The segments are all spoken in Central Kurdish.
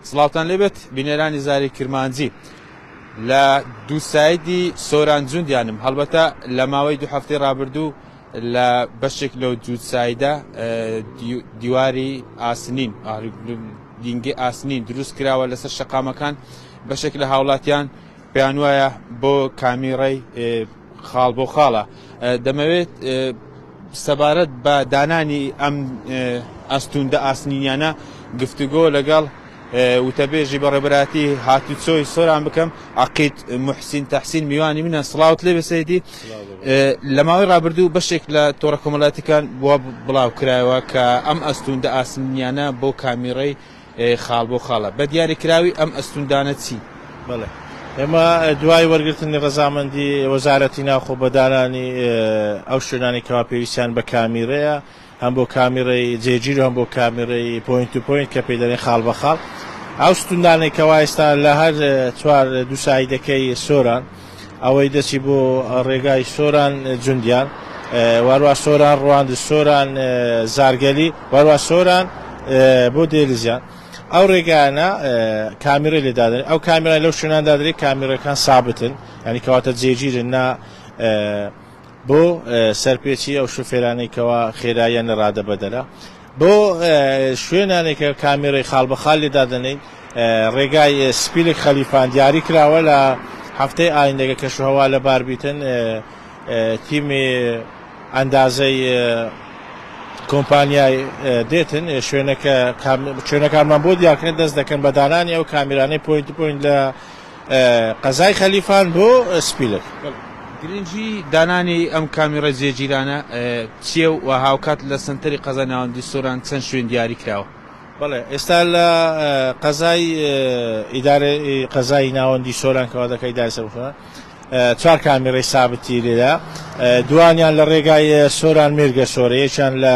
سڵاوتان لێبێت بینەرانی زاری کرمانجی لە دووسایدی سۆران جوندیانم هەڵبەتە لە ماوەی دوو هەفتەی ڕابردوو لە بەشێک لەو جووتسایدە دیواری ئاسنین دینگەی ئاسنین دروست کراوە لەسەر شەقامەکان بەشێک لە هاوڵاتیان پێیان وایە بۆ کامیڕەی خاڵ بۆ خاڵە دەمەوێت سەبارەت بە دانانی ئەم ئەستوندە ئاسنینیانە گفتوگۆ لەگەڵ وتەبێژی بەڕێبەراتی هاتوچۆی سۆران بکەم عقید محسین تەحسین میوانی منە سڵاوت لێ بەسەیدی لە ماوەی ڕابردوو بەشێک لە تۆڕە کۆمەڵاتیکان بووە بڵاو کرایەوە کە ئەم ئەستوندە ئاسنینیانە بۆ کامیڕەی خاڵ بۆ خاڵە. بە دیاریکراوی ئەم ئەستوندانە چین؟ بەڵێ. ئێمە دوای وەرگرتنی ڕەزامەندی وەزارەتی ناوخۆ بە دانانی ئەو شوێنانەی کەوا پێویستیان بە کامیرەیە، هەم بۆ کامیرەی جێگیر و هەم بۆ کامیرەی point to point کە پێی دەڵێن خاڵ بە خاڵ، ئەو ستوندانەی کەوا ئێستا لە هەر چوار دووسایدەکەی سۆران، ئەوەی دەچی بۆ ڕێگای سۆران جوندیان، واروا سۆران ڕواندز، سۆران زارگەلی، واروا سۆران بۆ دێلزیان ئەو ڕێگایانە کامیرەی لێ دادەنێت. ئەو کامیرای لەو شوێنان دادرێت کامیرەکان سابتن، یعنی کەواتە جێگیرن نا بۆ سەرپێچی ئەو شوفێرانەی کەوا خێراییان لە ڕادە بەدەرە. بۆ شوێنانێک کە کامێرەی خاڵ بە خاڵ لێ دادەنێین، ڕێگای سپیلک خەلیفان دیاری کراوە لە هەفتەی ئایندەگە کەشوهەوا لەبار بیتن تیمی ئەندازەی کۆمپانیای دێتن شوێنەکە شوێنەکانمان بۆ دیارکرێت دەست دەکەن بە دانانی ئەو کامیرانەی point point لە قەزای خەلیفان بۆ سپیلک. گرنگی دانانی ئەم کامیڕە جێگیرانە چییە و هاوکات لە سەنتەری قەزای ناوەندی سۆران چەند شوێن دیاری کراوە؟ بەڵێ ئێستا لە قەزای ئیدارەی قەزای ناوەندی سۆران کەوا دەکە ئیدارەی سەربەخۆ چوار کامیڕەی سابتی لێدا دوانیان لە ڕێگای سۆران مێرگە سۆرە یەکیان لە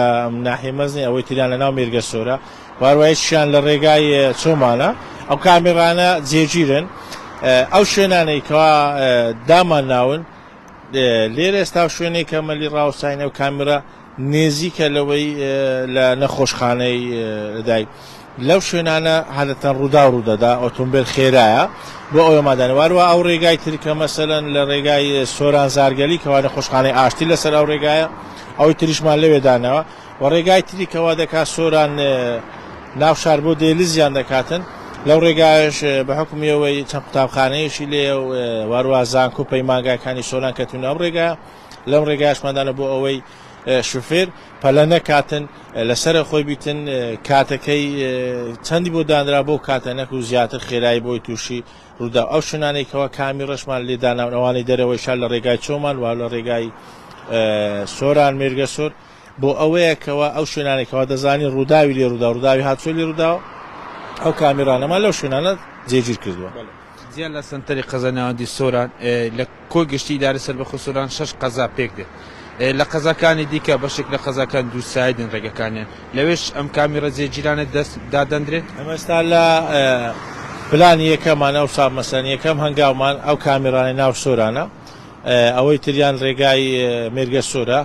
ناحیە مەزنی ئەوەی تریان لە ناو مێرگە سۆرە واروا یەکیان لە ڕێگای چۆمانە ئەو کامێرانە جێگیرن ئەو شوێنانەی کەوا دامان ناون لێرە ئێستا شوێنێک کە مەلی ڕاوساینە و کامێرا نێزیکە لەوەی لە نەخۆشخانەی لەدایک لەو شوێنانە هەدەتەن ڕوودا ڕوودەدا ئۆتۆمبیل خێرایە بۆ ئەوە مادانە واروە ئەو ڕێگای ترکە مەسەلەن لە ڕێگای سۆران زارگەلی کەوا نەخۆشخانەی ئاشتی لەسەر ئەو ڕێگایە ئەوی تریشمان لەوێ داناوە و ڕێگای تری کەوا دەکات سۆران ناو شار بۆ دێلزیان دەکاتن لەو ڕێگایش بە حکومی ئەوەی چەند قوتابخانەیەکی لێ و واروا زانکۆ پەیمانگاکانی سۆران کەتون ئەم ڕێگا لەم ڕێگاشماندانە بۆ ئەوەی شوفێر پەلە نەکاتن لەسەر خۆی بیتن کاتەکەی چەندی بۆ دانرا بۆ کاتە نەکو زیاتر خێرایی بۆی تووشی ڕوودا ئەو شوێنانەی کەوا کامی ڕەشمان لێ داناون ئەوانەی دەرەوەی شار لە ڕێگای چۆمان و لە ڕێگای سۆران مێرگەسۆر بۆ ئەوەیە کەوا ئەو شوێنانەی کەوا دەزانین ڕووداوی لێ ڕوودا ڕووداوی هاتوچۆ لێ ڕووداوە ئەو کامیرانەمان لەو شوێنانە جێگیر کردووە. جیا لە سەنتەری قەزای ناوەندی سۆران، لە کۆی گشتی ئیدارەی سەربەخۆی سۆران شەش قەزا پێک دێت. لە قەزاکانی دیکە بەشێک لە قەزاکان دووسایدن ڕێگەکانیان، لەوێش ئەم کامیرە جێگیرانە دەست دادەندرێن؟ ئێمە ئێستا لە پلانی یەکەمان ئەوسا مەسەلەن یەکەم هەنگاومان ئەو کامیرانەی ناو سۆرانە، ئەوەی تریان ڕێگای مێرگەسۆرە،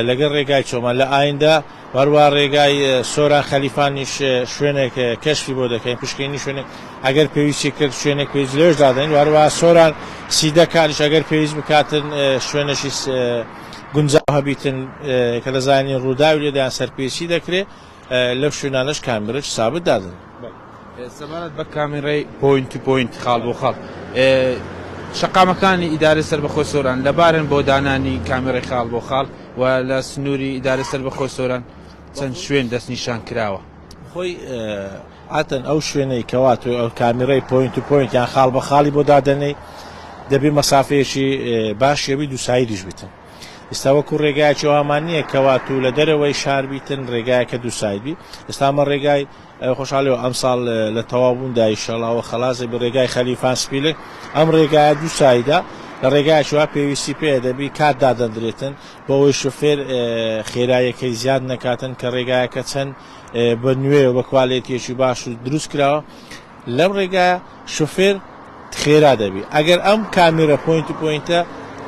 لەگەڵ ڕێگای چۆمان لە ئایندە و هەروەها ڕێگای سۆران خەلیفانیش شوێنێک کەشفی بۆ دەکەین پشکنینی شوێنێک ئەگەر پێویستی کرد شوێنێک پێویست لەوێش دادەین و هەروەها سۆران سیدەکانیش ئەگەر پێویست بکاتن شوێنێکی گونجاو هەبیتن کە دەزانین ڕووداوی لێدایان سەرپێچی دەکرێت لەو شوێنانەش کامێرەی سابت دادەنێن. سەبارەت بە کامێرەی point to point، خاڵ بۆ خاڵ، شەقامەکانی ئیدارەی سەربەخۆی سۆران لەبارن بۆ دانانی کامێرەی خاڵ بۆ خاڵ و لە سنووری ئیدارەی سەربەخۆی سۆران چەند شوێن دەستنیشان کراوە. خۆی عادەتەن ئەو شوێنەی کەوا تۆ ئەو کامێرەی point to point یان خاڵ بە خاڵی بۆ دادەنێی دەبێ مەسافەیەکی باشی هەبی دووسایدیش بیتن. ئێستا وەکو ڕێگایەکی ئەومان نییە کەوا تو لە دەرەوەی شار بیتن ڕێگایەکە دووساید بی ئێستا ئەمە ڕێگای خۆشحاڵیەوە ئەمساڵ لە تەواو بووندا ئیشەڵا وە خەڵاس دەبی ڕێگای خەلیفان سپیلک ئەم ڕێگایە دوو سایدە لە ڕێگایەکی وا پێویستی پێیە دەبی کات دادەندرێتن بۆ ئەوەی شوفێر خێراییەکەی زیاد نەکاتن کە ڕێگایەکە چەند بە نوێ و بە کوالێتیەکی باش و دروست کراوە لەم ڕێگایە شوفێر خێرا دەبی ئەگەر ئەم کامیرە point point ە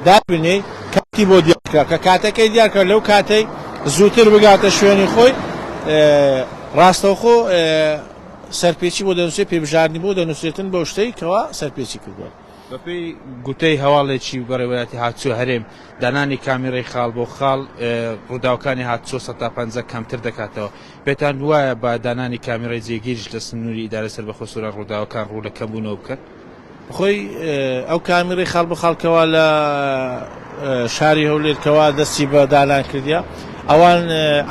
دابنێی کاتی بۆ دیار کرا کە کاتەکەی دیار کرا لەو کاتەی زووتر بگاتە شوێنی خۆی ڕاستەوخۆ. سەرپێچی بۆ دەنووسێت، پێبژاردنی بۆ دەنووسرێتن بەو شتەی کەوا سەرپێچی کردووە. بەپێی گوتەی هەواڵێکی بەڕێوەبەرایەتی هاتوچۆ هەرێم، دانانی کامیرەی خاڵ بۆ خاڵ ڕووداوەکانی هاتوچۆ 50% کەمتر دەکاتەوە. پێتان وایە بە دانانی کامیرەی جێگیریش لە سنووری ئیدارەی سەربەخۆ سۆران ڕووداوەکان ڕوو لە کەمبوونەوە بکەن؟ خۆی ئەو کامیرەی خاڵ بۆ خاڵ کەوا لە شاری هەولێر کەوا دەستی بە دانان کردیە ئەوان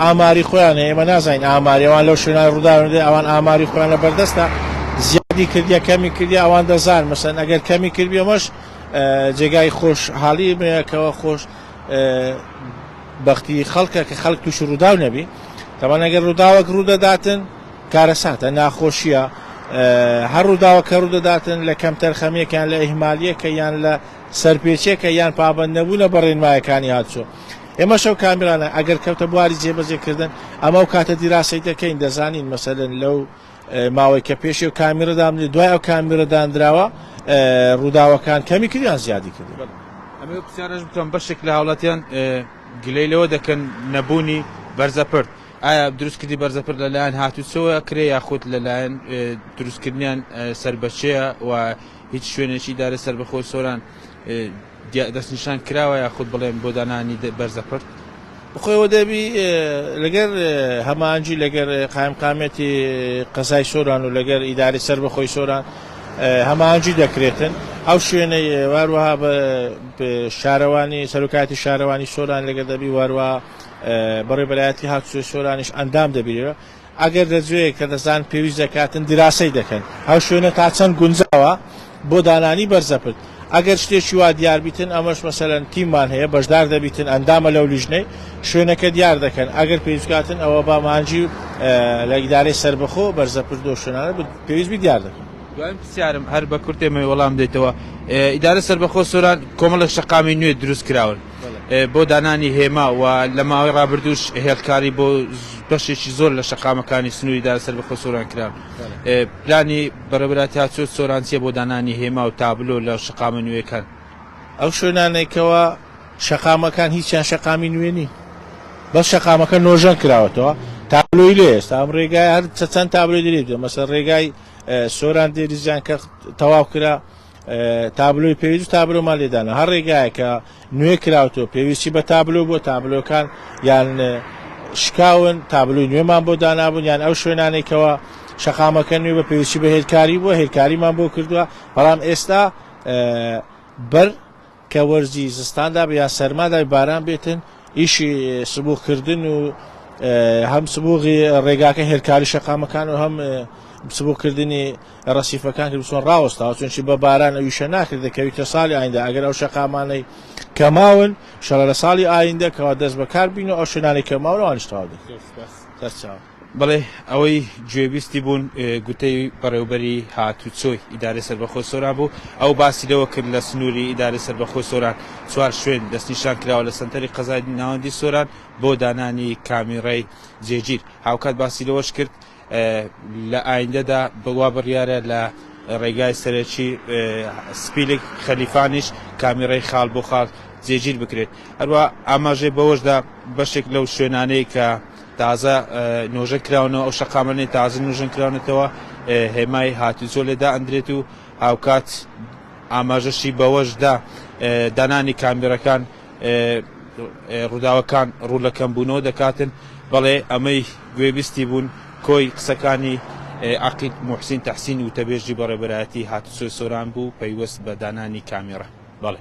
ئاماری خۆیان هەیە ئێمە نازانین ئاماری ئەوان لەو شوێنان ڕووداوێن ئەوان ئاماری خۆیان لە بەردەستە زیادی کردیە کەمی کردیە ئەوان دەزان مەسەن ئەگەر کەمی کردبی ئەمەش جێگای خۆش حاڵی کەەوە خۆش بەختی خەڵکە کە خەڵک تووشی ڕووداو نەبی تەمان ئەگەر ڕووداوەک ڕوودەداتن کارەساتە، ناخۆشییە، هەر ڕووداوەک کە ڕوودەداتن لە کەمتەرخەمییەک یان لە ئیهمالییەکە یان لە سەرپێچییەکە یان پابەند نەبوونە بە ڕێنمایەکانی هاتوچۆ. ئێمەش ئەو کامیرانە ئەگەر کەوتە بواری جێبەجێکردن ئەمە ئەو کاتە دیراسەی دەکەین دەزانین مەسەلەن لەو ماوەی کە پێشی ئەو کامیرە دامنرێت دوای ئەو کامیرە دانراوە ڕووداوەکان کەمی کرد یان زیادی کردووە. ئەمەوێ پرسیارەش بکەم بەشێک لە هاوڵاتیان گلەی لەوە دەکەن نەبوونی بەرزەپرد ئایا دروستکردنی بەرزەپرد لەلایەن هاتوچۆوە کرێ یاخود لەلایەن دروستکردنیان سەر بەچێە و هیچ شوێنێکی ئیدارەی سەربەخۆی سۆران دەستنیشان کراوە یاخود بڵێن بۆ دانانی بەرزەپرد؟ بخۆیەوە دەبی لەگەر هەماهەنگی لەگەر قایمقامیەتی قەزای سۆران و لەگەر ئیدارەی سەربەخۆی سۆران هەماهەنگی دەکرێتن ئەو شوێنەی واروەها بە شارەوانی سەرۆکایەتی شارەوانی سۆران لەگەر دەبی واروە بەڕێوەبەرایەتی هاتوچۆی سۆرانیش ئەندام دەبیرەوە ئەگەر لە جێیەک کە دەزان پێویست دەکاتن دیراسەی دەکەن ئەو شوێنە تا چەند گونجاوە بۆ دانانی بەرزەپرد ئەگەر شتێکی وا دیار بیتن ئەمەش مەسەلەن تیممان هەیە بەشدار دەبیتن ئەندامە لەو لیژنەی شوێنەکە دیار دەکەن ئەگەر پێویست کاتن ئەوە بە مانجی لە ئیدارەی سەربەخۆ بەرزەپرد و شوێنانە پێویست بی دیار دەکەن. دوایین پرسیارم هەر بە کورتی ئەمەوێ وەڵام بدەیتەوە ئیدارە سەربەخۆ سۆران کۆمەڵێک شەقامی نوێ دروست کراون بۆ دانانی هێما و لە ماوەی ڕابردووش هێڵکاری بۆ بەشێکی زۆر لە شەقامەکانی سنووری ئیدارە سەربەخۆ سۆران کراون پلانی بەڕێوەبەرایەتی هاتوچۆ سۆران چییە بۆ دانانی هێما و تابلۆ لە شەقامە نوێیەکان؟ ئەو شوێنانەی کەوا شەقامەکان هیچیان شەقامی نوێ نین بەس شەقامەکە نۆژەن کراوەتەوە تابلۆی لێ ئێستا ئەم ڕێگای هەر چەند تابلۆی لێ بدە مەسەر ڕێگای سۆران دێریزیان کە تەواو کرا تابلۆی پێویست و تابلۆمان لێدانە هەر ڕێگایە کە نوێ کراوتەوە پێویستی بە تابلۆ بۆ تابلۆکان یان شکاون تابلۆی نوێمان بۆ دانابوون یان ئەو شوێنانەی کەەوە شەقامەکە نوێ بە پێویستی بە هێلکاری بووە هێلکاریمان بۆ کردووە بەڵام ئێستا بەر کە وەرزی زستاندا بێ یان سەرمادا باران بێتن ئیشی سبوغکردن و هەم سبوغی ڕێگاکە هێلکاری شەقامەکان و هەم سبوغکردنی ڕەسیفەکان کرد چۆن ڕاوەستاوە چونکی بە باران ئەویشە ناکرێت دەکەویتە ساڵی ئایندە ئەگەر ئەو شەقامانەی کە ماون شەڵە لە ساڵی ئایندە کەوا دەست بەکار بین و ئەو شوێنانەی کە ماون ئەوانیش تەواو دەکرێت. سەرچاوە. بەڵێ ئەوەی گوێبیستی بوون گوتەی بەڕێوبەری هاتوچۆی ئیدارەی سەربەخۆی سۆران بوو، ئەو باسی لەوە کرد لە سنووری ئیدارەی سەربەخۆی سۆران چوار شوێن دەستنیشان کراوە لە سەنتەری قەزای ناوەندی سۆران بۆ دانانی کامیڕەی جێگیر، هاوکات باسی لەوەش کرد لە ئایندەدا وا بڕیارە لە ڕێگای سەرەکی سپیلک خەلیفانیش کامیڕەی خاڵ بۆ خاڵ جێگیر بکرێت. هەروە ئاماژەی بەوەشدا بەشێک لەو شوێنانەی کە تازە نۆژەن کراونەوە ئەو شەقامانەی تازە نۆژەن کراونەتەوە هێمای هاتوچۆ لێدا ئەندرێت و هاوکات ئاماژەشی بەوەشدا دانانی کامیرەکان ڕووداوەکان ڕوو لە کەمبوونەوە دەکاتن. بەڵێ ئەمەی گوێبیستی بوون کۆی قسەکانی عەقید موحسین تەحسین وتەبێژی بەڕێوەبەرایەتی هاتوچۆی سۆران بوو پەیوەست بە دانانی کامێرا.